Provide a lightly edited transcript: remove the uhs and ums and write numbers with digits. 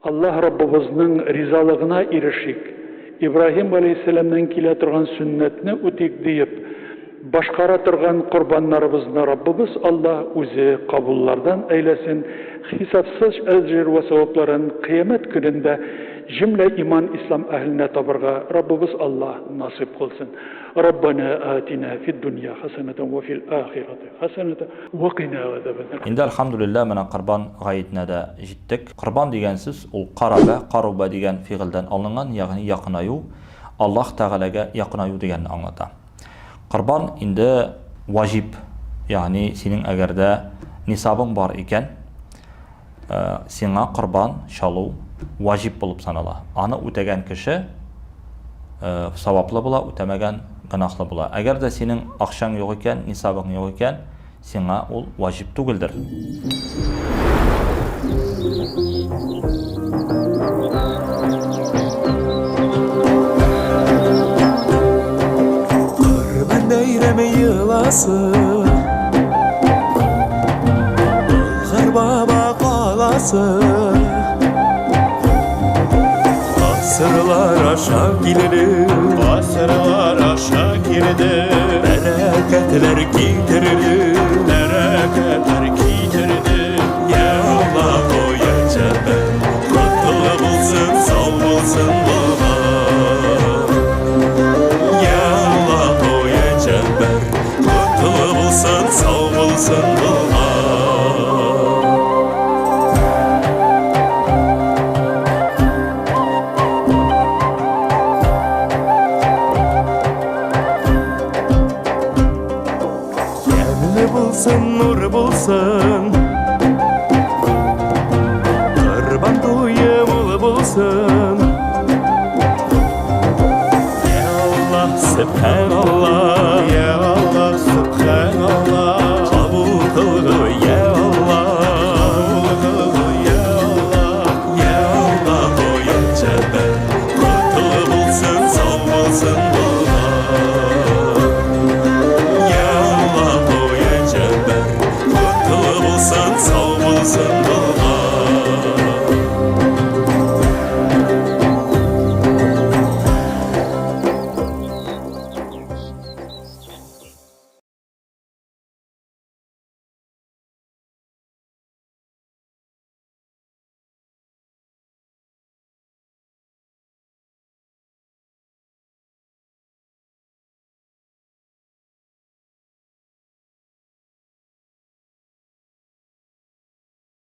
Аллаһ Раббыбызның ризалыгына ирешик, Ибраһим галәйһиссәламнән килә торган сөннәтне үтик диеп, башкара торган корбаннарыбызны Раббыбыз Аллаһ үзе кабуллардан әйләсен, хисапсыз әҗер вә савапларын кыямәт көнендә җөмлә иман-ислам әһеленә табырга Раббыбыз Аллаһ насыйп кылсын. Раббана атина фид-дунья хәсәнәтән вә фил-ахирәти хәсәнәтән вә кина газабән-нар. Инде әлхәмдүлилләһ, менә Корбан гаетенә дә җиттек. Корбан дигән сүз ул карабә, каруба дигән фигыльдән алынган, ягъни якынаю, Аллаһ Тәгаләгә якынаю дигәнне аңлата. Корбан инде ваҗиб, ягъни синең әгәр дә нисабың бар икән, сиңа корбан чалу ваҗиб булып санала. Аны үтәгән кеше саваплы була, үтәмәгән гөнаһлы була. Әгәр дә синең акчаң юк икән, нисабың юк икән, Сиңа ул ваҗиб түгелдер. Корбан бәйрәме йоласы Болгар баба каласы Гасырлар аша килде Гасырлар аша килде Бәрәкәтләр китерде Бәрәкәтләр китерде Я Аллаһу, я Җәббар Котлы булсын, сау булсын Болгар Я Аллаһу, я Җәббар Котлы булсын, сау булсын Болгар Тәмле булсын, нур булсын Корбан туе мул булсын Я Аллаһ, сөбханаллаһ.